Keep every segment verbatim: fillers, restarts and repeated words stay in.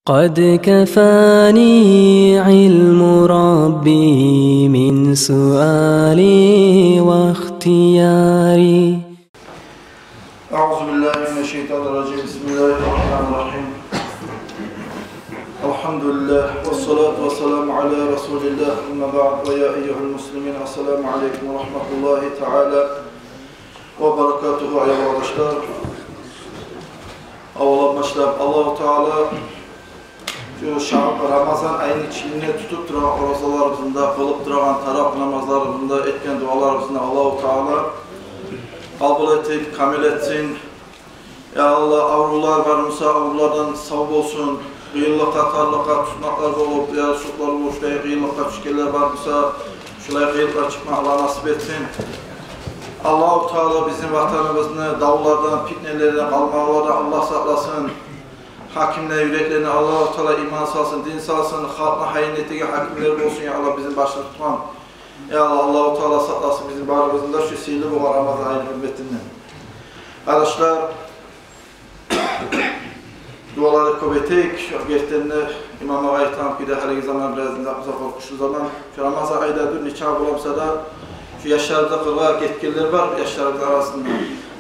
قد كفاني علم ربي من سؤالي واختياري. أعوذ بالله من الشيطان الرجيم. بسم الله الرحمن الرحيم. الحمد لله والصلاة والسلام على رسول الله. أما بعد، ويا أيها المسلمين، السلام عليكم ورحمة الله تعالى وبركاته. Аявлу къардашлар, аввалдан башлап Аллагьу Таала шу Шаъб-, Рамазан айны ичинде тутуп турагъан оразаларыбызны да, къылып турагъан таравигь намазларыбызны да, этген дуаларыбызны Аллагьу Таала къабул этип, камил этсин. Я Аллагь, аврувлар бар буса, аврувлардан сав болсун. Къыйынлыкъгъа, тарлыкъгъа, тутмакълар болуп, я сутлар болуп, шулай къыйынлыкъгъа тюшгенлер бар буса, шулай къыйынлыкъдан чыкъмакъны насип этсин. Аллагьу Таала бизин ватаныбызны давлардан, питнелерден, къалмагъаллардан Аллагь сакъласын. Гьакимлени юреклерине Аллагьу Таала иман салсын, дин салсын, халкъны гьайын этеген гьакимлер болсун, я Аллагь, бизин башда тутгъан. Я Аллагь, Аллагьу Таала сакъласын бизин барыбызны да шу сыйлы болгъан Рамазан айны гьюрметинден. Къардашлар, дуалар кёп этейик. Шу гертиден де имам агъа айтгъан кюйде, гьалиги заман бираз да бизге къоркъунчлу заман. Шу Рамазан айда дюр нечакъы бола буса да, шу яшларыбызны къыргъа гетгенлер бар яшларыбызны арасында.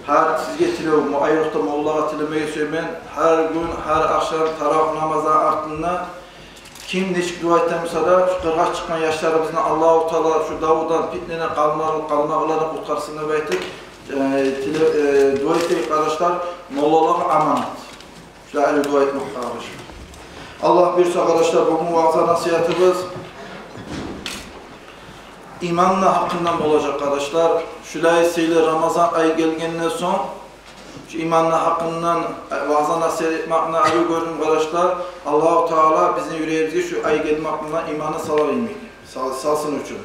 Гьар сизге тилев, мо-, айрокъда моллагъа тилемеге сюемен, гьар гюн, гьар ахшам таравигь намазны артында ким нечик дуа эте буса да, шу къыргъа чыкъгъан яшларыбызны Аллагьу Таала шу давдан, питнеден, къалмагъал-, къалмагъаллардан къутгъарсын деп айтып, э, тиле-, э, дуа этейик, къардашлар, моллагъа аманат. Шулай дуа этмек, къардашлар. Аллагь буюрса, къардашлар, бугюн ваъза-насигьатыбыз иманны гьакъындан болажакъ, къардашлар. Шулай сыйлы Рамазан ай гелгенден сонг, шу иманны гьакъындан, э, ваъза-насигьат этмекни арив гёрдюм, къардашлар. Аллагьу Таала бизин юрегибизге шу ай гелмек булан иманны салар йимик, сал-, салсын учун.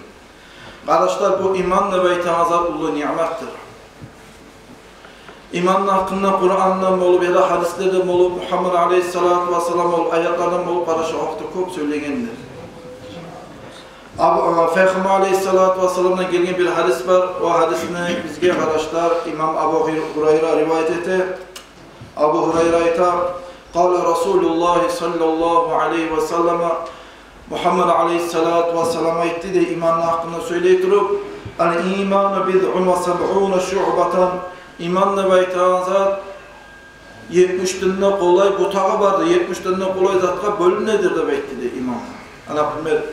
Къардашлар, бу иман деп айтагъан зат уллу ниъматдыр. Иманны гьакъында Къурандан болуп, яда гьадислерден болуп, Мугьаммад алейгьиссалату вассалам болуп, аятлардан болуп, къардашлар, о гьакъда кёп сёйлегендир. Абу, э, Пайхаммар алейгьиссалату вассаламдан гелген бир гьадис бар. О гьадисни бизге, къардашлар, имам Абу Гьур-, Гьурайра риваят эте. Абу Гьурайра айта: «Къала Расулуллагь саллаллагьу алайгьи ва саллама». Мугьаммад алейгьиссалату вассалам айтды дей, иманны гьакъында сёйлей туруп: «Ал-иману бидъун ва сабъуна шуъбатан». Иман деп айтагъан зат етмиш ден де къолай бутагъы бардыр, етмиш ден де къолай затгъа бёлюнедир деп айтды дей иман. Ана, например,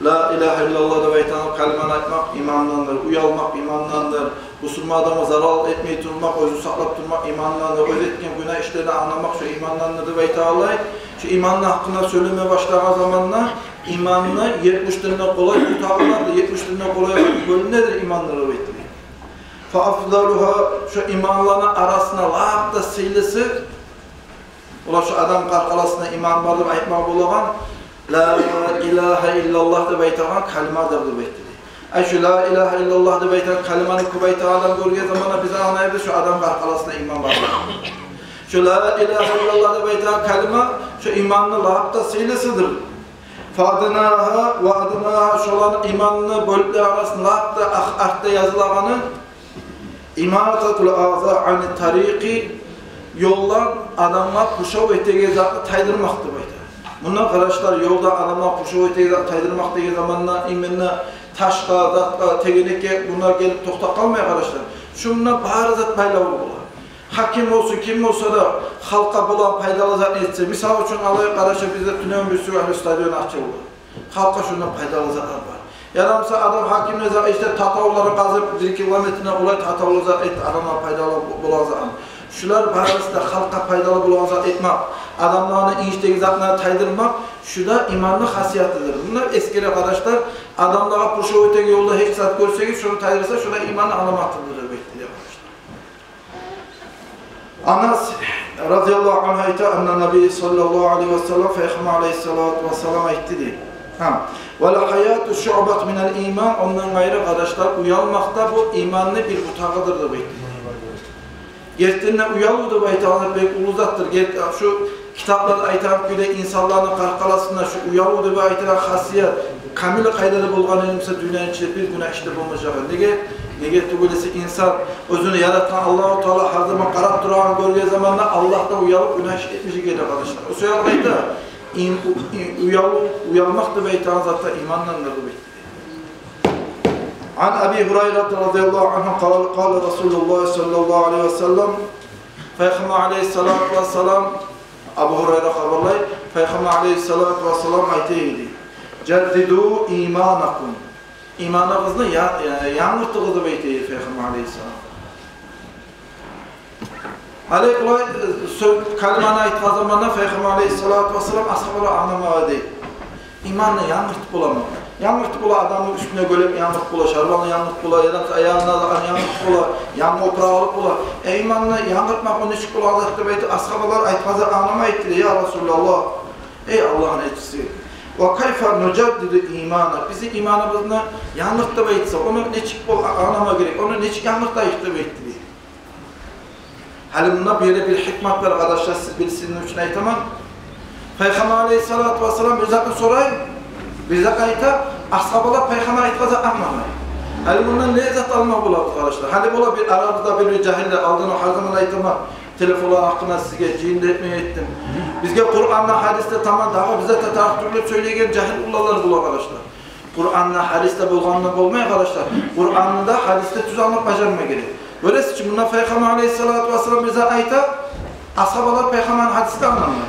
«Ла илагьа иллаллагь» деп айтагъан калиманы айтмакъ имандандыр, уялмакъ имандандыр, бусурман адамгъа зарал этмей турмакъ, оьзюн сакълап турмакъ имандандыр, оьзю этген гюнагь ишлерден англамакъ шо имандандыр деп айта алай. Шо иманны гьакъында сёйлеме башлагъан заманда иманны етмиш ден де къолай бутагъы бардыр, етмиш ден де къолай бёлюнедир иманлар деп айтды. «Фа афдалугьа», шо иманланы арасында лап да сыйлысы, олар шо адам къаркъарасында иман бар деп айтмагъа болагъан «Ла илагьа иллаллагь» деп айтагъан калимадыр деп айтды. Ай, шо «Ла илагьа иллаллагь» деп айтагъан калиманы кёп айтагъан адам гёрген заманда биз англайбыз, шо адам къаркъарасында иман бар. Шо «Ла илагьа иллаллагь» деп айтагъан калима шо иманны лап да сыйлысыдыр. «Фа аднагьа ва аднагьа», шоланы иманны бёлюклери арасында лап да ах-, артда язылагъаны «Имататул аза ани тарикъи», ёлдан адамгъа къуршав этеген затны тайдырмакъ деп айта. Мунда, къардашлар, ёлдан адамгъа къуршав этеген затны тайдырмакъ деген заманда именно ташгъа, затгъа, тегенекге мунда гелип токътап къалмай, къардашлар. Шунда бары зат байлавлу бола. Гьаким болсун, ким болса да, халкъгъа болагъан пайдалы затны этсе. Мисал учун алайыкъ, къардашлар, бизде тюнегюн бир сюйген стадион ачылды. Халкъгъа шундан пайдалы затлар бар. Ярамаса адам гьакимлер зат ишде татавланы къазып, бир километрден къолай татавлу зат этди, адамлагъа пайдалы бо-, болагъан зат. Шулар барысы да халкъгъа пайдалы болагъан зат этмек, адамланы инжитеген затлардан тайдырмакъ, шу да иманны хасиятыдыр. Мунда эсгере, къардашлар, адамлагъа къуршав этеген ёлда гьеч зат гёрсегиз, шуну тайдырса, шу да иманны аламатыдыр деп айтды, къардашлар. Анас разияллагьу ангьу айта: «Анна набий саллаллагьу алайгьи ва саллам», Пайхаммар алайгьиссалату вассалам айтды дей. Гьа. «Вал гьаяту шуъбатун минал иман», ондан къайры, къардашлар, уялмакъ да бу иманны бир бутагъыдыр деп айтды. Гертиден де, уялыв деп айтагъан бек уллу затдыр. Герти шу китапларда айтагъан кюйде инсанланы къаркъарасында шу уялыв деп айтагъан хасият камил къайдада болгъан эди буса, дюньяны ичинде бир гюнагь иш де болмажакъ эди. Неге? Неге тюгюл эсе, инсан оьзюн яратгъан Аллагьу Таала гьар заман къарап турагъанын гёрген заманда Аллагьдан уялып гюнагь иш этмежек эди, къардашлар. О саялы айта, Им-, у-, и-, уял-, уялмакъ деп айтагъан зат да имандандыр деп айтды. Ан Аби Гьурайрата радияллагьу ангьу къала, къала Расулуллагь саллаллагьу алайгьи ва саллам, Пайхаммар алайгьиссалату вассалам, Абу Гьурайра хабарлай, Пайхаммар алайгьиссалату вассалам айта эди: «Жаддиду иманакум». Иманыгъызны я-, я-, янгыртыгъыз деп айта эди Пайхаммар алайгьиссалам. Гьали булай, э, сё-, калиманы айтгъан заманда Пайхаммар алайгьиссалату вассалам асгьабалар англамагъа дей. Иманны янгыртып боламы? Янгыртып бола, адамны уьстюне гёлек янгыртып бола, шарбаны янгыртып бола, яда аягъына да янгыртып бола, янгы опуракъ алып бола. Э, иманны янгыртмакъ о нечик бола зат деп айтып, асгьабалар айтгъан заманда англамай эди: «Я Расулаллагь, эй Аллагьны элчиси, ва кайфа нужаддиду имана? Бизин иманыбызны янгырт деп айтса, ону нечик бол-, англама герек, ону нечик янгыртайыкъ?» деп айтды. Гьали мунда бир де бир гьикмат бар, къардашлар, сиз билсин учун айтаман. Пайхаммар алайгьиссалату вассалам бир затны сорай, бир зат айта, асгьабалар Пайхаммар айтгъан затны англамай. Гьали мундан не зат алма бола, къардашлар? Гьали бола бир арабызда бир, бир жагьиллер, алдан о гьар заман айтаман, телефонлар гьакъында сизге жыйын да этмей этдим. Бизге Къуранда, гьадисде таман, дагъы бир зат да тарыкъ тюгюл деп сёйлейген жагьил уланлар бола, къардашлар. Къуранда, гьадисде болгъандан болмай, къардашлар. Къуранда, гьадисде тюз англап бажарма герек. Гёресиз чи, мунда Пайхаммар алайгьиссалату вассалам бир зат айта, асгьабалар Пайхаммарны гьадисин англамай.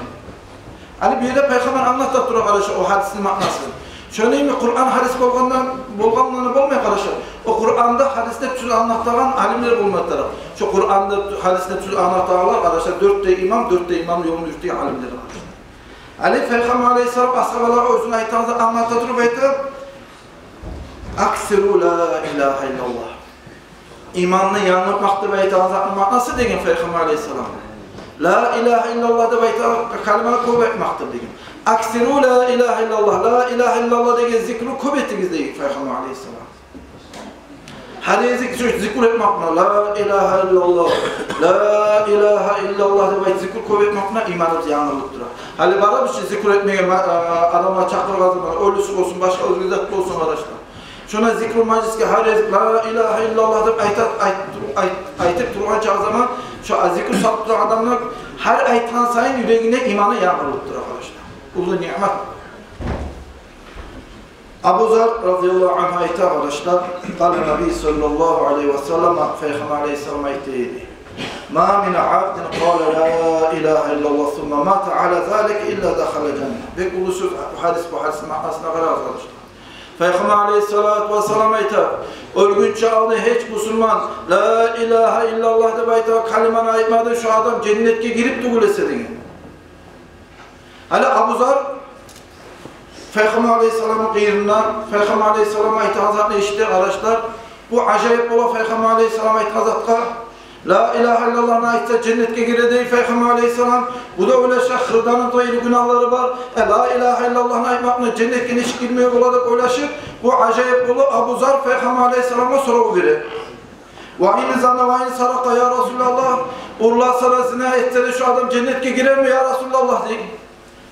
Гьали бир ерде Пайхаммар англата тура, къардашлар, о гьадисни маънасын. Шону йимик Къуран, гьадис болгъандан, болгъандан болмай, къардашлар. О Къуранда, гьадисде тюз англатагъан алимлер болма тарыкъ. Шо Къуранда, гьадисде тюз англатагъанлар, къардашлар, дёрт де имам, дёрт де имамны ёлун юрютеген алимлер, къардашлар. Гьали Пайхаммар алайгьиссалам асгьабалагъа оьзюню айтагъан затны англата туруп айта: «Аксиру ла илагьа иллаллагь». Иманны янгыртмакъ деп айтагъан затны маънасы деген Пайхаммар алайгьиссалам, ла илагьа иллаллагь деп айтагъан калиманы кёп айтмакъдыр деген. «Аксиру ла илагьа иллаллагь», ла илагьа иллаллагь деген зикру кёп этигиз деген Пайхаммар алайгьиссалам. Гьар зик-, зикру этмакъны, ла илагьа иллаллагь, ла илагьа иллаллагь деп айтып зикру кёп этмакъны иманыбыз янгырылып тура. Гьали барабыз чы зикру этмеге, ма-, а, адамлар чакъыргъан заман, оьлюсю болсун, башгъа оьзге зат болсун, къардашлар. Шонда зикру мажлисге гьар зик-, ла илагьа иллаллагь деп айта-, айт-, айт-, айтып тургъан чакъы заман, шо зикру салып турагъан адамны гьар айтгъан сайын юрегине иманы янгырылып тура, къардашлар. Уллу ниъмат. Абу Зар радияллагьу ангьу айта, къардашлар, къала Наби саллаллагьу алайгьи ва саллам, Пайхаммар алайгьиссалам айта эди: «Ма мин абдин къала ла илагьа иллаллагь сумма мата ала залик илла дахалал жанна». Бек уллу сёз, бу гьадис, бу гьадисни маънасына къарагъыз, къардашлар. Пайхаммар алайгьиссалату вассалам айта: «Оьлгюнче алдын гьеч бусурман ла илагьа иллаллагь деп айтагъан калиманы айтмады, шо адам женнетге гирип тюгюл эсе», – деген. Гьали Абу Зар Пайхаммар алайгьиссаламны къырыйында, Пайхаммар алайгьиссалам айтагъан затны эшитди, къардашлар. Бу ажайып бола Пайхаммар алайгьиссалам айтгъан затгъа. Ла илагьа иллаллагьны айтса, женнетге гире дей Пайхаммар алайгьиссалам. Бу да ойлаша, хырданы да, ери гюнагьлары бар. Э, ла илагьа иллаллагьны айтмакъ булан женнетге нечик гирмеге бола деп ойлашып, бу ажайып бола Абу Зар Пайхаммар алайгьиссаламгъа сорав бере. «Ва ин зана ва ин саракъа, я Расулаллагь, урласа да, зина этсе де, шо адам женнетге гирерми, я Расулаллагь?» – дей.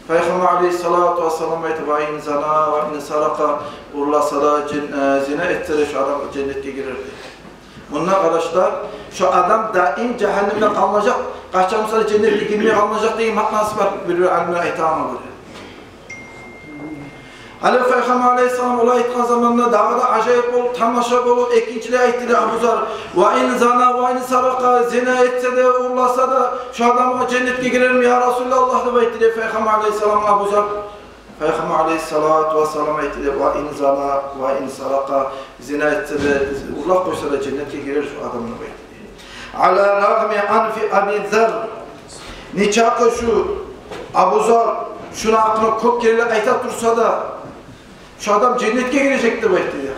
Пайхаммар алайгьиссалату вассалам айта: «Ва ин зана ва ин саракъа, урласа да, жин-, э, зина этсе де, шо адам женнетге гирер», – дей. Мунда, къардашлар, шо адам даим жагьаннемде къалмажакъ, къачан буса да женнетге гирмей къалмажакъ деген маънасы бар, бир-бир алимлер айтагъангъа гёре. Гьали Пайхаммар алайгьиссалам олай айтгъан заманда дагъы да ажайып болуп, тамаша болуп, экинчилей айтды дей Абу Зар: «Ва ин зана ва ин саракъа, зина этсе де, урласа да, шо адам женнетге гирерми, я Расулаллагь?» – деп айтды дей Пайхаммар алайгьиссаламгъа Абу Зар. Пайхаммар алайгьиссалату вассалам айтды дей: «Ва ин зана ва ин саракъа, зина этсе де, урлап къойса да, женнетге гирер шо адам», – деп айтды дей. Ала рагъми анфи Аби Зар, нечакъы шо Абу Зар шону гьакъында кёп керен айта турса да, шо адам женнетге гирежек деп айтды дей.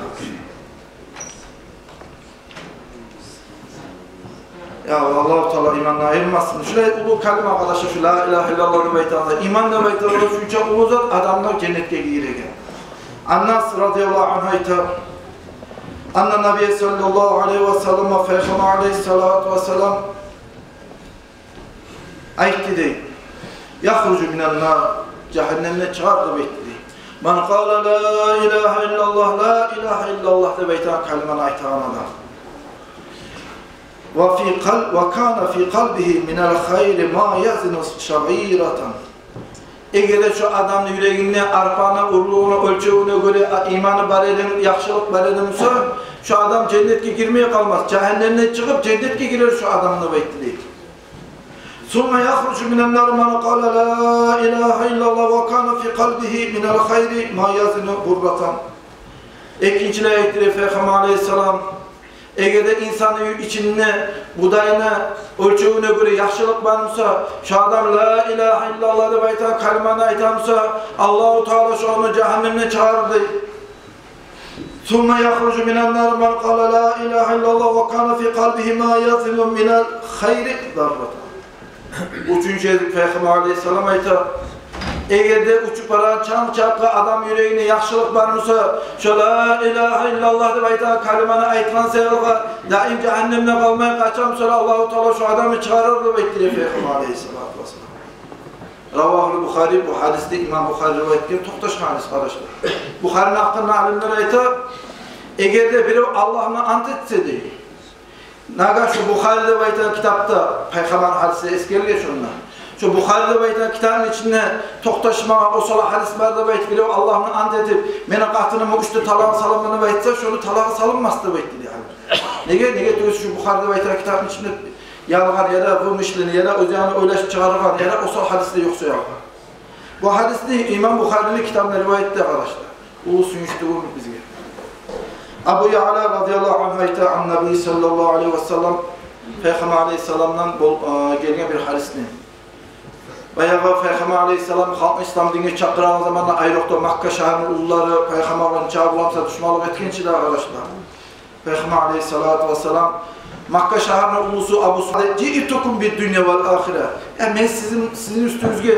Я Аллагь, Аллагьу Таала имандан айырмасын. Шулай уллу калима, къардашлар, шо ла илагьа иллаллагь деп айтагъан, иман деп айтагъан, шунча уллу зат, адамны женнетге гийиреген. Анас радияллагьу ангьу айта: «Анна Набия саллаллагьу алайгьи ва саллам, Пайхаммар алайгьиссалату вассалам айтды дей: яхружу минан нар, жагьаннемден чыгъар деп айтды дей. Ман къала ла илагьа иллаллагь, ла илагьа иллаллагь деп айтагъан калиманы айтагъан адам. Ва фи къал-, ва кана фи къалбигьи минал хайри ма язину шагъиратан». Эгер де шо адамны юрегинде арпаны урлугъуна, оьлчевюне гёре иманы бар эди, яхшылыкъ бар эди буса, шо адам женнетге гирмей къалмас. Жагьаннемден чыгъып, женнетге гирер шо адам деп айтды дей. ثم يخرج من النار من قال لا إله إلا الله وكان في قلبه من الخير ما يزن برة. Экинчилей айтды дей Пайхаммар алейгьиссалам, эгер де инсанны ичинде будайны оьлчевюне гёре яхшылыкъ бар буса, шо адам «Ла илагьа иллаллагь» деп айтагъан калиманы айта буса, Аллагьу Таала шону жагьаннемден чыгъарыр дей. ثم يخرج من النار من قال لا إله إلا الله وكان في قلبه ما يزن من الخير ذرة. Уьчюнчю гезик Пайхаммар алейгьиссалам айта, эгер де учуп барагъан чанг чакъы адам юрегинде яхшылыкъ бар буса, шо «Ла илагьа иллаллагь» деп айтагъан калиманы айтгъан саялы, даим жагьаннемде къалмай, къачан буса Аллагьу Таала шо адамны чыгъарыр деп айтды дей Пайхаммар алейгьиссалату вассалам. رواه البخاري, бу гьадисни имам Бухари ривайат этген, токъташгъан гьадис, къардашлар. Бухарини гьакъында алимлер айта, эгер де бирев Аллагь булан ант этсе дей, нагагь шо Бухари деп айтагъан китапда, Пайхаммар гьадиси эсгерилген шонда. Шо Бухари деп айтагъан китапны ичинде токъташмагъа осал гьадис бар деп айтып, бирев Аллагь булан ант этип, мени къатынымны уьч де талагъын саламан деп айтса, шону талагъы салынмас деп айтды дей. Неге, неге тюгюл шо Бухари деп айтагъан китапны ичинде ялгъан яда вымышленный, яда оьзю ягъына ойлашып чыгъарылгъан, яда осал гьадислер ёкъ саялы. Бу гьадисни имам Бухарини китабында ривайат эте, къардашлар. Уллу сююнч тюгюлмю бизге? Абу Яъла радияллагьу ангьу айта, عن النبي صلى الله عليه وسلم, Пайхаммар алейгьиссаламдан бол-, э, гелген бир гьадисни. Баягъы Пайхаммар алейгьиссалам халкъны ислам динге чакъырагъан заманда, айрокъда Макка шагьарны уллулары Пайхаммар булан чабуламса душманлыкъ этгинчи де, къардашлар, Пайхаммар алейгьиссалату вассалам Макка шагьарны уллусу Абу Суфьян: جئتكم بالدنيا والآخرة. Э, мен сизин, сизин уьстюгюзге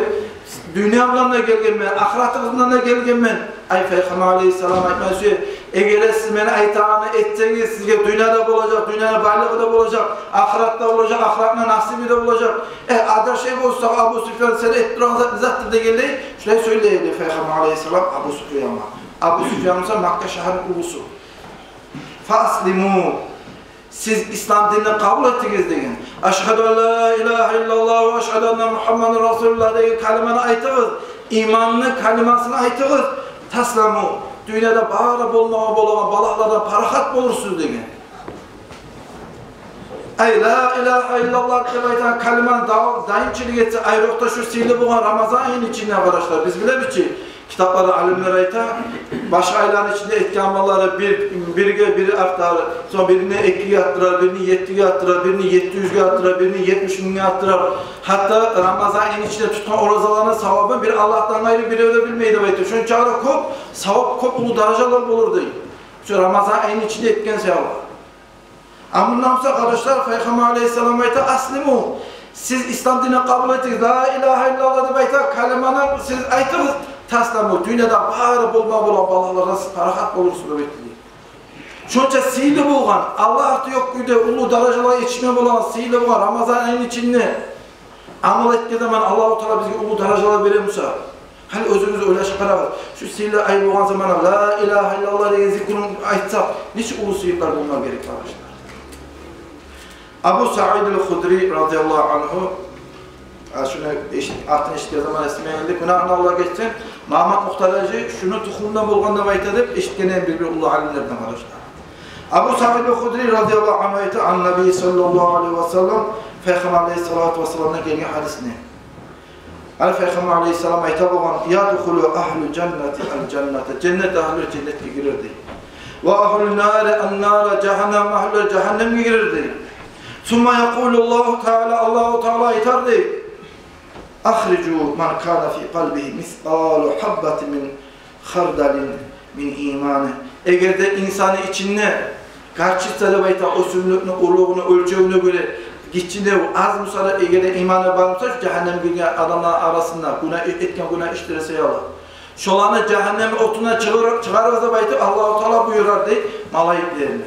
дюнья булан да гелгенмен, ахыратыгъыз булан да гелгенмен. Ай, Пайхаммар алейгьиссалам айтма сюе, эгер де сиз мен айтагъанны этсегиз, сизге дюнья да болажакъ, дюньяны байлыгъы да болажакъ, ахырат да болажакъ, ахыратны насиби де болажакъ. Э, адар шей болса, Абу Суфьян, сен этип турагъан зат не затдыр дегенлей, шулай сёйлей эди Пайхаммар алейгьиссалам Абу Суфьянгъа. Абу Суфьян буса Макка шагьарны уллусу. فأسلموا. Сиз ислам динни къабул этигиз деген. أشهد أن لا إله إلا الله وأشهد أن محمدا رسول الله деген калиманы айтыгъыз. Иманны калимасын айтыгъыз. تسلموا. Дюньяда бары болмагъа болагъан балагьлардан парахат болурсуз деген. Ай, ла илагьа иллаллагь деп айтагъан калиманы да-, даимчилик этсе, айрокъда шу сыйлы болгъан Рамазан айны ичинде, къардашлар, биз билебиз чи, китапларда алимлер айта, башгъа айланы ичинде этген амаллары бир, бирге бир артар, сонг бирин экиге арттырар, бирин еттиге арттырар, бирин етти юзге арттырар, бирин етмиш мингге арттырар. Гьатта Рамазан айны ичинде тутгъан оразаланы савабын бир Аллагьдан къайры бирев де билмей деп айта. Шончакъы кёп савап, кёп уллу даражалар болур дей. Шу Рамазан айны ичинде этген саялы. А мундан буса, къардашлар, Пайхаммар алейгьиссалам айта: أسلموا. Сиз ислам динни къабул этигиз, ла илагьа иллаллагь деп айтагъан калиманы сиз айтыгъыз, تسلموا. Дюньяда бары болма болагъан балагьлардан сиз парахат болурсуз деп айтды. Шонча сыйлы болгъан, Аллагь арты ёкъ кюйде уллу даражалагъа етишме болагъан сыйлы болгъан Рамазан айны ичинде амал этген заман Аллагьу Таала бизге уллу даражалар бере буса, гьали оьзюгюз ойлашып къарагъыз. Шу сыйлы ай болгъан заманда ла илагьа иллаллагь деген зикрун айтсакъ, нече уллу сыйлыкълар болма герек, къардашлар. Абу Саид аль-Худри радияллагьу ангьу, а, шуну эшит-, атын эшитген заман эсиме гелди. Гюнагьын Аллагь гечсин, Магьаммат Мухтар-гьажи шуну тухумундан болгъан деп айта деп эшитгенмен бир-бир уллу алимлерден, къардашлар. Абу Саид аль-Худри радияллагьу ангьу айта, عن النبي صلى الله عليه وسلم, Пайхаммар алейгьиссалату вассаламдан гелген гьадисни. Гьали Пайхаммар алейгьиссалам айта болгъан: يدخل أهل الجنة الجنة. Женнет агьлулар женнетге гирер дей. وأهل النار النار. Жагьаннам агьлулар жагьаннамгъа гирер дей. ثم يقول الله تعالى, Аллагьу Таала айтар дей: أخرجوا من كان في قلبه مثقال حبة من خردل من إيمان. Эгер де инсанны ичинде горчица деп айта, оьсюмлюкню урлугъуну оьлчевюне гёре, гиччинев, аз буса да, эгер де иманы бар буса, шу жагьаннамгъа гирген адамланы арасында, гюнагь, этген гюнагь ишлери саялы, шоланы жагьаннам отундан чыгъар-, чыгъарыгъыз деп айтып, Аллагьу Таала буюрар дей малайиклерине.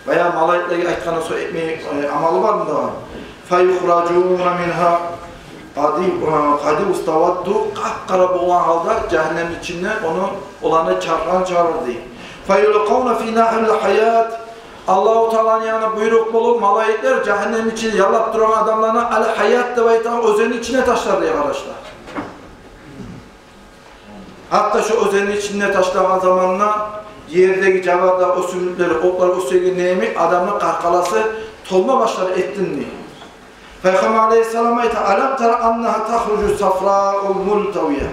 Баягъы малайиклеге айтгъандан сонг этмеге, э, амалы бармы дагъы? فيخرجون منها قد، э, قد اسودوا, къап-къара болгъан гьалда жагьаннамны ичинде ону, оланы чархын чыгъарыр дей. فيلقون في نهر الحياة. Аллагьу Тааланы янындан буйрукъ болуп, малайиклер жагьаннамны ичинде яллап турагъан адамланы аль-Гьаят деп айтагъан оьзенни ичине ташлар дей, къардашлар. Гьатта шо оьзенни ичине ташлагъан заманда ердеги жаварда оьсюмлюклери, отлар оьсеген йимик, адамны къаркъарасы толма башлар этдим дей. Пайхаммар алейгьиссалам айта: «Алам тара аннагьа тахружу сафраъу мултавия?»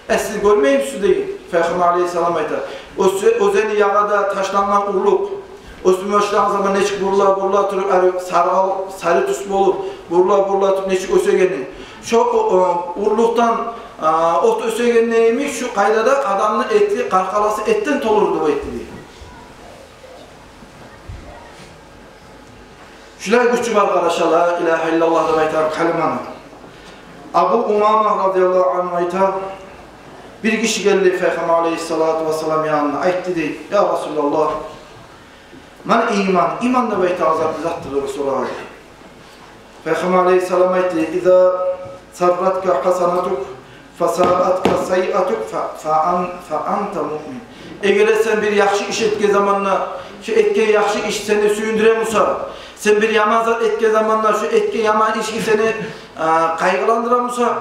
Э, сиз гёрмеймисиз дей. Пайхаммар алейгьиссалам айта: «Оьсе-, оьзенни ягъада ташлангъан урлукъ, оьсме башлагъан заман нечик бурула-бурула туруп, ари саргъал-, сари тюс болуп, бурула-бурула туруп нечик оьсегени. Шо, о, о, урлукъдан, а, от оьсеген йимик, шу къайдада адамны эти, къаркъарасы этден толур», — деп айтды дей. Шулай гючю бар, къардашлар, ла илагьа иллаллагь деп айтагъан калиманы. Абу Умама радияллагьу ангьу айта: бир гиши гелди Пайхаммар алейгьиссалату вассалам янына, айтды дей: «Я Расулаллагь, мал иман, иман деп айтагъан зат не затдыр?» — деп сорады. Пайхаммар алейгьиссалам айтды: «Иза сарратка хасанатук, фасаатка сайиатук, фа, фа ан-, фа анта муъмин». Эгер де сен бир яхшы иш этген заманда, шу этген яхшы иш сени сююндюре буса, сен бир яман зат этген заманда, шу этген яман ишинг сени, а, къайгъыландыра буса,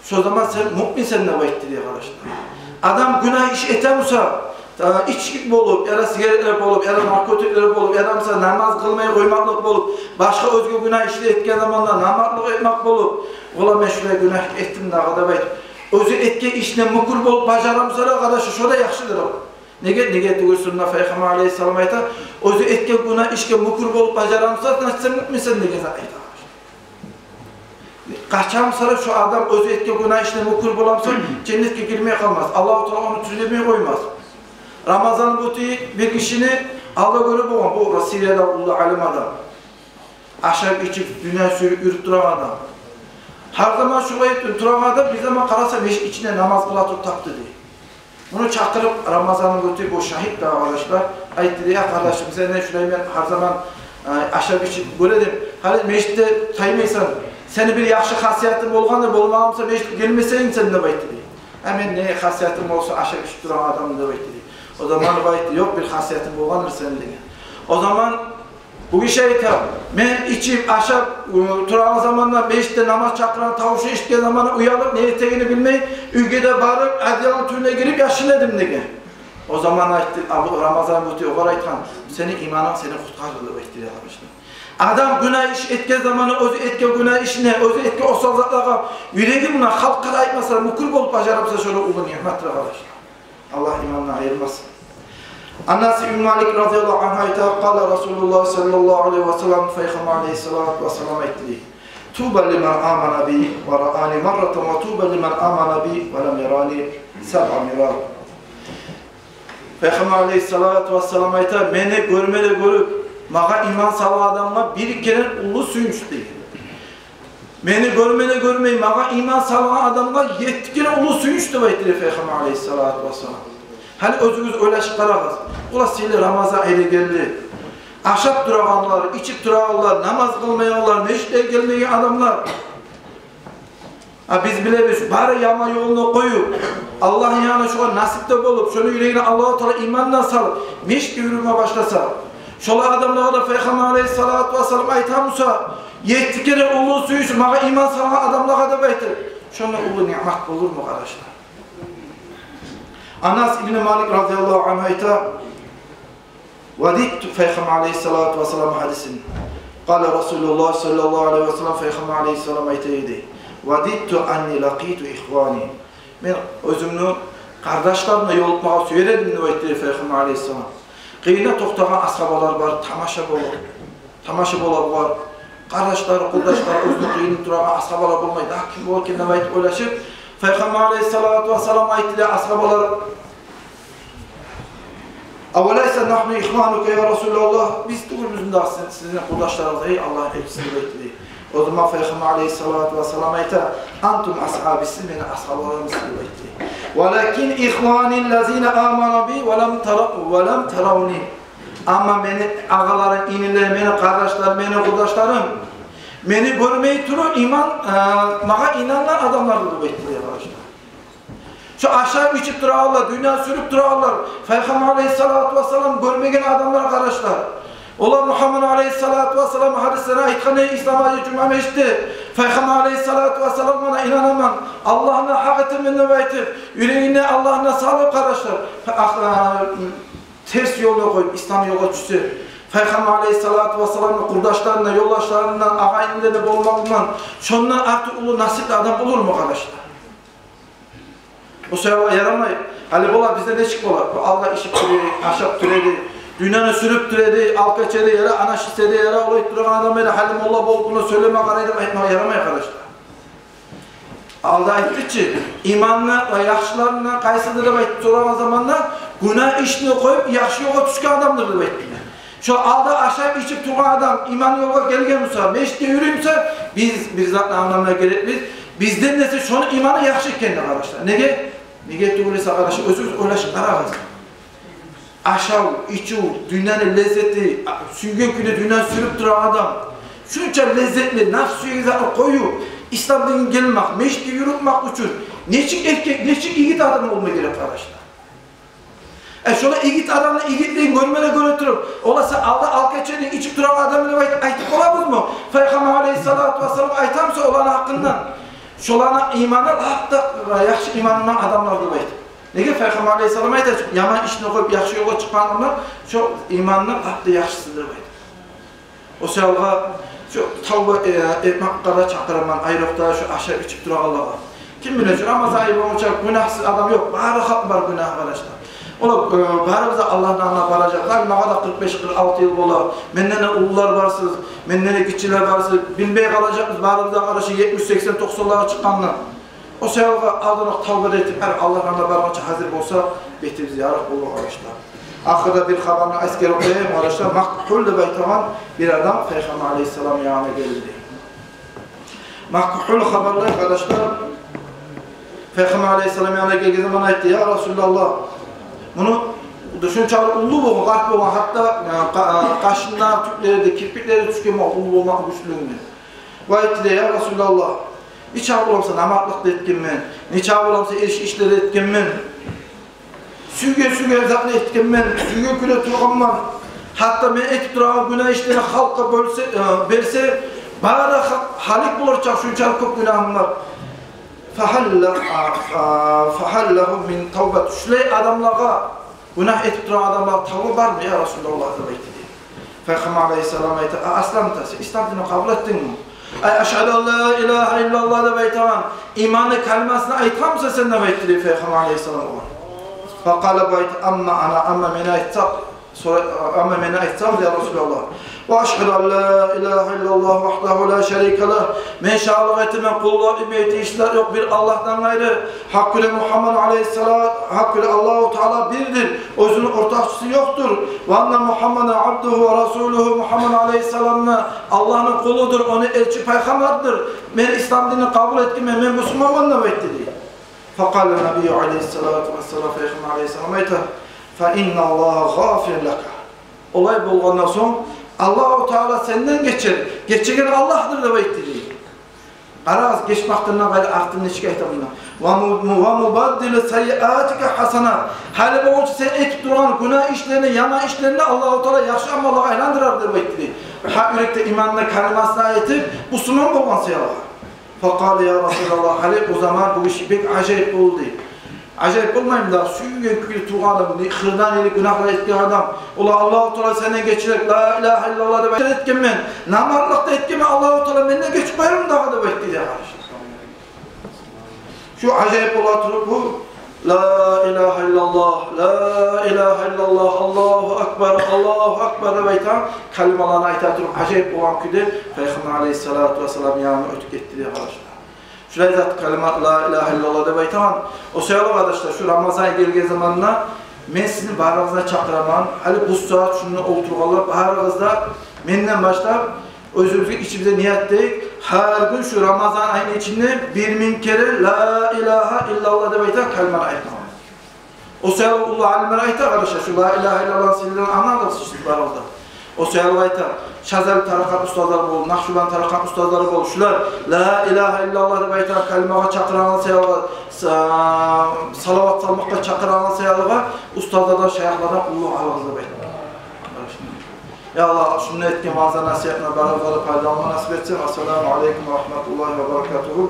шо заман сен муъминсен деп айтды дей, къардашлар. Адам гюнагь иш эте буса, а, ичкилик болуп, яда сигаретлер болуп, яда наркотиклер болуп, яда, мисал, намаз къылмай къоймакълыкъ болуп, башгъа оьзге гюнагь ишлер этген заманда намартлыкъ этмек болуп, олар: «Мен шулай гюнагь этдим дагъы», — деп айтып, оьзю этген ишине мюкюр болуп бажара буса да, къардашлар, шо да яхшыдыр о. Неге, неге тюгюл, сунна Пайхаммар алейгьиссалам айта: «Оьзю этген гюнагь ишге мюкюр болуп бажара буса, значит, сен муъминсен», — деген зат айта. Къачан буса да шо адам оьзю этген гюнагь ишине мюкюр бола буса, женнетге гирмей къалмас. Аллагьу Таала ону тюзлемей къоймас. Рамазан Бути бир гишини алда гёре болгъан, бу Россияда уллу алим адам. Ашап-ичип, дюнья сюрюп юрюп турагъан адам. Гьар заман шулай турагъан адам бир заман къараса, межит ичинде намаз къыла туруп тапды дей. Муну чакъырып, Рамазан Бути, бу шагьит де, къардашлар, айтды дей: «Я къардашым, сен де шулай, мен гьар заман, э, ашап-ичип гёре эдим. Гьали межитде таймайсан, сени бир яхшы хасиятынг болгъандыр, болмагъан буса, межитге гелмес эдинг сен», — деп айтды дей. «Э, мен не хасиятым болсун, ашап-ичип турагъан адамман», — деп айтды дей. О заман бу айтды: «Ёкъ, бир хасиятынг болгъандыр сени», — деген. О заман бу гиши айта: «Мен ичип, ашап, ы, турагъан заманда, межитде намаз чакъырагъан тавушну эшитген заманда уялып, не этегенни билмей, уьйге де барып, одеялны тюбюне гирип яшына эдим», — деген. О заман айтды, а, бу Рамазан Бути огъар айтгъан: «Сени иманынг сени къутгъарды», — деп айтды дей, къардашлар. Адам гюнагь иш этген заманда, оьзю этген гюнагь ишине, оьзю этген осал затлагъа юреги булан, халкъгъа да айтмаса, мюкюр болуп бажара буса, шо да уллу ниъматдыр, къардашлар. Аллагь имандан айырмасын. Анас ибн Малик радияллагьу ангьу айта: «Къала Расулуллагь саллаллагьу алайгьи ва саллам», Пайхаммар алайгьиссалату вассалам айтды дей: «Туба лиман амана би ва раани марратан, ва туба лиман амана би ва лам ярани сабъа мирар». Пайхаммар алайгьиссалату вассалам айта: «Мени гёрме де гёрюп, магъа иман салгъан адамгъа бир керен уллу сююнч», — деген. «Мени гёрме де гёрмей, магъа иман салгъан адамгъа етти керен уллу сююнч», — деп айтды дей Пайхаммар алайгьиссалату вассалам. Гьали оьзюгюз ойлашып къарагъыз. Олай сыйлы Рамазан ай да гелди. Ашап турагъанлар, ичип турагъанлар, намаз къылмайгъанлар, межитге гелмеген адамлар. А биз билебиз, бары яман ёлну къоюп, Аллагьны янына шогъар насип де болуп, шону юрегине Аллагьу Таала иман да салып, межитге юрюме башласа, шолай адамлагъа да Пайхаммар алайгьиссалату вассалам айта буса, етти керен уллу сююнч магъа иман салгъан адамлагъа деп айтып, шондан уллу ниъмат болурму, къардашлар? Анас ибн Малик радияллагьу ангьу айта: «Вадидту», Пайхаммар алайгьиссалату вассалам гьадисин. Къала Расулуллагь саллаллагьу алайгьи ва саллам, Пайхаммар алайгьиссалам айта эди: «Вадидту анни лакъиту ихвани». Мен оьзюмню къардашларым булан ёлукъмагъа сюер эдим деп айтды Пайхаммар алайгьиссалам. Къырыйында токътагъан асгьабалар бар, тамаша болуп, тамаша бола булар. Къардашлары, къурдашлары, оьзюню къырыйында турагъан асгьабалар болмай, дагъы ким болар экен деп айтып ойлашып, Пайхаммар алайгьиссалату вассалам айтды дей асгьабалар: «Авалайса нахну ихванука, я Расулаллагь? Биз тюгюлмюбюз дагъы сиз-, сизин къурдашларыгъыз, гьей Аллагьны элчиси?» — деп айтды дей. О заман Пайхаммар алайгьиссалату вассалам айта: «Антум асгьаби, сиз мени асгьабаларымсыз», — деп айтды дей. «Валакин ихвани ллазина аману би ва лам тара-, ва лам таравни». Амма мени агъаларым, инилерим, мени къардашларым, мени къурдашларым, мени гёрмей туруп, иман, э, магъа инангъан адамлардыр деп айтды дей, къардашлар. Шо ашап-ичип турагъанлар, дюнья сюрюп турагъанлар, Пайхаммар алайгьиссалату вассалам гёрмеген адамлар, къардашлар. Олар Мугьаммад алейгьиссалату вассалам гьадислени айтгъан, эй, ислам агьлю, жума межитде, Пайхаммар алейгьиссалату вассаламгъа инанаман, Аллагьны гьакъ этемен деп айтып, юрегине Аллагьны салып, къардашлар, а, а, терс ёлну къоюп, ислам ёлгъа тюшсе, Пайхаммар алейгьиссалату вассаламны къурдашларындан, ёлдашларындан, агъа-инилерден болмакъ булан, шондан артыкъ уллу насипли адам болурму, къардашлар? О саялы ярамай. Гьали бола, бизде нечик бола? Бу алда ичип тура эди, ашап тура эди, дюньяны сюрюп тура эди, алкаш эди, яра анашист эди, яра олай турагъан адам эди, гьали молла болуп, муна сёйлеме къарай деп айтма ярамай, къардашлар. Алда айтдыкъ чы, иманны ва яхшыларындан къайсыдыр деп айтып сорагъан заманда, гюнагь ишни къоюп, яхшы ёлгъа тюшген адамдыр деп айтды. Шо алда ашап-ичип тургъан адам иман ёлгъа гелген буса, межитге юрюй буса, биз бир затны англама герекбиз. Бизден эсе шону иманы яхшы экенни, къардашлар. Неге? Неге тюгюл эсе, къардашлар, оьзюгюз ойлашып къарагъыз. Ашав, ичив, дюньяны леззети, сюйген кюйде дюньяны сюрюп турагъан адам, шунча леззетли, напс сюеген затны къоюп, ислам динге гелмек, межитге юрюмек учун нечик эркек, нечик йигит адам болма герек, къардашлар? Э, шолай йигит адамны йигитлигин гёрме де гёре туруп, олай буса алда алкаш эди, ичип турагъан адам деп айт-, айтып болабызмы? Пайхаммар алейгьиссалату вассалам айтамы шо оланы гьакъындан? Шоланы иманы лап да яхшы иманы бар адамлар деп айтып. Неге Пайхаммар алейгьиссалам айта чы, яман ишни къоюп, яхшы ёлгъа чыкъгъан адамлар шо иманны лап да яхшысы деп айтып. О саялы шо тавба, э, этмекге де чакъыраман, айрокъда шо ашап-ичип турагъанлагъа. Ким биле, шо Рамазан ай болгъунча гюнагьсыз адам ёкъ, бары халкъ бар гюнагь, къардашлар. Олар, э, барыбыз да Аллагьны алдына баражакъбыз. Гьали магъа да къыркъ беш, къыркъ алты йыл бола. Менден де уллулар барсыз, менден де гиччилер барсыз. Билмей къалажакъбыз, барыбыз да, къардашлар, етмиш, сексен, токъсанлагъа чыкъгъанда. О саялы алданокъ тавба этип, гьар Аллагьны алдына баргъанча гьазир болсакъ, бетибиз ярыкъ болур, къардашлар. Ахырда бир хабарны эсгерип къояйым, къардашлар. Макгьул деп айтагъан бир адам Пайхаммар алейгьиссалам янына гелди. Макгьул хабарлай, къардашлар, Пайхаммар алейгьиссалам янына гелген заман айтды: «Я Расулаллагь, муну шунчакъы уллу болгъан, къарт болгъан, гьатта, э, къа-, э, къашындан тюклери де, кирпиклери де тюшген болгъан уллу болмакъ гючлюгюне». Ва айтды дей: «Я Расулаллагь, нечакъы боламса намартлыкъ да этгенмен, нечакъы боламса эрши ишлер де этгенмен, сюйген-сюйген затны этгенмен, сюйген кюйде тургъанман. Гьатта мен этип турагъан гюнагь ишлени халкъгъа бёлсе, э, берсе, бары да ха-, гьалек болар чакъы, шунчакъы кёп гюнагьым бар. Фагьал ла-, а, а, фагьал лагьу мин тавба? Шулай адамлагъа, гюнагь этип турагъан адамлагъа тавба бармы, я Расулаллагь?» — деп айтды дей. Пайхаммар алейгьиссалам айта: «А асламта, сен ислам динни къабул этдингми? Ай, ашгьаду ан ла илагьа иллаллагь деп айтагъан иманны калимасын айтгъанмысан сен?» — деп айтды дей Пайхаммар алейгьиссалам огъар. Факъала, бу айта: «Амма ана, амма мени айтсакъ, сора-, амма мени айтсакъ, я Расулаллагь, ва ашгьаду ан ла илагьа иллаллагь вагьдагьу ла шарика лагь, мен шагьатлыкъ этемен, къуллукъ этме тийишли зат ёкъ бир Аллагьдан къайры, гьакъ кюйде Мугьаммад алейгьиссалам, гьакъ кюйде Аллагьу Таала бирдир, оьзюню ортакъчысы ёкъдур. Ва анна Мугьаммадан абдугьу ва расулугьу, Мугьаммад алейгьиссалам да Аллагьны къулудур, ону элчи, пайхаммардыр. Мен ислам динни къабул этгенмен, мен бусурманман», — деп айтды дей. Факъала набийю алейгьиссалату вассалам, Пайхаммар алейгьиссалам айта: «Фа инналлагьа гъафирун лака». Олай болгъандан сонг Аллагьу Таала сенден гечер, гечеген Аллагьдыр деп айтды дей. Къарагъыз, гечмекден къайры артын нечик айта мунда. «Ва му-, му-, ва мубаддилу саййиатика хасанат». Гьали болгъунча сен этип тургъан гюнагь ишлени, яман ишлени Аллагьу Таала яхшы амаллагъа айландырар деп айтды дей. Гьакъ юрекде иманны калимасын айтып, бусурман болгъан саялы. Факъала: «Я Расулаллагь, гьали о заман бу иш бек ажайып болду». Ажайып болмаймы дагъы, сюйген кюйде тургъан адам, не хырдан йылы гюнагьлар этген адам, олай Аллагьу Таала сенден гечерек, ла илагьа иллаллагь деп айтып этгенмен, намартлыкъ да этгенмен, Аллагьу Таала менден гечип къоярмы дагъы деп айтды дей, къардашлар. Шу ажайып бола туруп бу, ла илагьа иллаллагь, ла илагьа иллаллагь, Аллагьу акбар, Аллагьу акбар деп айтагъан калималаны айта туруп, ажайып болгъан кюйде Пайхаммар алейгьиссалату вассалам янындан оьтюп гетди дей, къардашлар. Шулай зат калима, ла илагьа иллаллагь деп айтагъан. О саялы, къардашлар, шу Рамазан ай гелген заманда мен сизин барыгъызны да чакъыраман. Гьали бу сагьат шунда олтургъанлар, барыгъыз да менден башлап оьзюбюзге, ичибизге ният этейик. Гьар гюн шу Рамазан айны ичинде бир минг керен ла илагьа иллаллагь деп айтагъан калиманы айтмагъа. О саялы уллу алимлер айта, къардашлар, шу ла илагьа иллаллагьны сырларын англагъыз сиз барыгъыз да. О саялы айта, Шазали тарикъат устазлары бол, Накъшубанди тарикъат устазлары бол, шулар ла илагьа иллаллагь деп айтагъан калимагъа чакъырагъан саялы, са-, салават салмакъгъа чакъырагъан саялы устазлардан, шайыхлардан уллу алыгъыз деп айта. Я Аллагь, шунда этген ваъза-насигьатына барыбызгъа да пайдаланма насип этсин. Ассаламу алейкум ва рагьматуллагьи ва баракатугьу.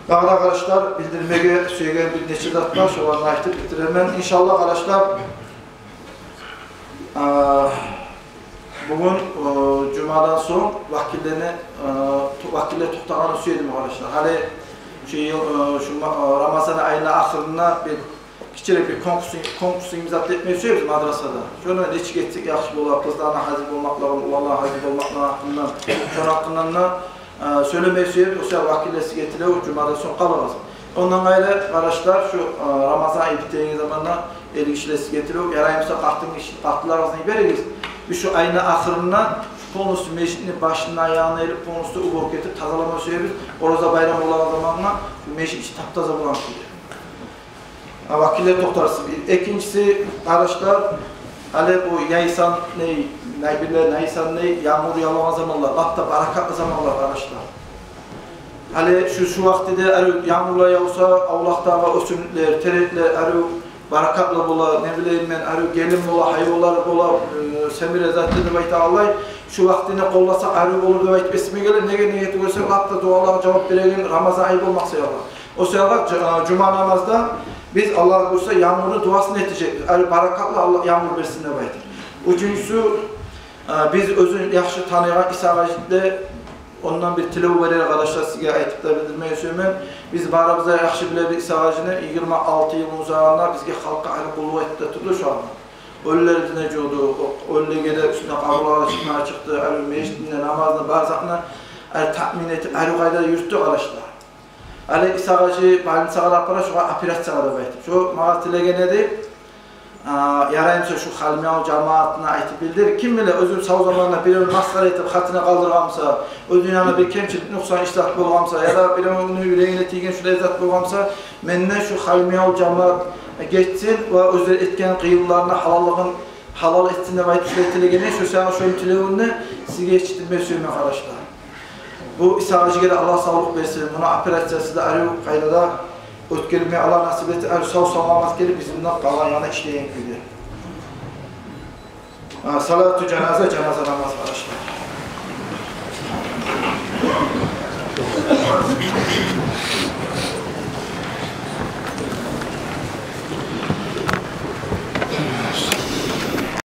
Дагъы да, къардашлар, билдирмеге сюеген бир нече зат бар, шоланы айтып битиремен, иншаллагь, къардашлар. А, бугюн, э, жумадан сонг вакиллени, э, то-, вакиллер токътагъанын сюе эдим, къардашлар. Гьали шу йыл, э, шу ма-, э, Рамазан айны ахырына бир гиччирек бир конкурс, конкурс имзат этме сюебиз мадрасада. Шону нечик этсек яхшы болар, къызланы гьазир болмакълыгъын, уланланы гьазир болмакълыгъын гьакъындан, шону гьакъындан да, э, сёйлеме сюебиз. О саялы вакиллер сизге тилев, жумадан сонг къалыгъыз. Ондан къайры, къардашлар, шу, э, Рамазан ай битеген заманда эргишилер сизге тилев, ярай буса, къатын гиши, къатынларыгъызны йиберигиз. Биз шу айны ахырына полностью межитни башына, янына гелип, полностью уборка этип, тазалама сюебиз. Ораза байрам болагъан заманда шу межит ичи тап-таза болгъан кюйде. А, вакиллер токътарсыз. Экинчиси, къардашлар, гьали бу яйсан не, най бирлер, яйсан не, янгур явагъан заманлар, лап да баракатлы заманлар, къардашлар. Гьали шу, шу вакътиде арив янгурлар явса, авлакъдагъы оьсюмлюклер, тереклер арив баракатлы бола, не билейим мен, арив гелим бола, гьайванлар бола, э, семире зат деп айтагъанлай. Шу вакътини къолласа, арив болур деп айтып эсиме геле. Неге, неге тюгюл эсе, лап да дуалагъа жавап береген Рамазан ай болмакъ саялы. О саялы жу-, жума намазда биз, Аллагь буюрса, янгурну дуасын этежекбиз. Арив баракатлы Аллагь янгур берсин деп айтып. Уьчюнчюсю, э, биз оьзюн яхшы таныйгъан Иса гьажи де, ондан бир тилев бар эди, къардашлар, сизге айтып да билдирмеге сюемен. Биз барыбыз да яхшы билебиз Иса гьажини, йигирма алты йылны узагъында бизге, халкъгъа арив къуллукъ этип де турду шу адам. Оьлюлени де жувду, о-, оьлюлеге де уьстюне къабурлагъа чыкъмагъа чыкъды, арив межитни де, намазны, бар затны арив таъмин этип, арив къайдада юрютдю, къардашлар. Гьали Иса гьажи больницагъа да апара, шогъар операциягъа деп айтып. Шо магъа тилеген эди. А, ярай буса, шу Халимбекавул жамаатына айтып билдир. Ким биле, оьзюм сав заманда биревню масхара этип, хатине къалдыргъан буса, оьзюню янында бир кемчилик, нукъсан, иш зат болгъан буса, яда биревню юрегине тийген шулай зат болгъан буса, мени де шу Халимбекавул жамаат гечсин ва оьзлер этген къыйынларына гьалаллыгъын гьалал этсин деп айтып, шулай тилегени, шо сагьат шону тилевюн де сизге етишдирме сюемен, къардашлар. Бу Иса гьажиге де Аллагь савлукъ берсин, муну операциясы да арив къайдада оьтгерилме Аллагь насип этсин, арив сав-саламат гелип, бизин булан къалгъан янгы ишлейген кюйде. А, салату жаназа, жаназа намаз, къардашлар.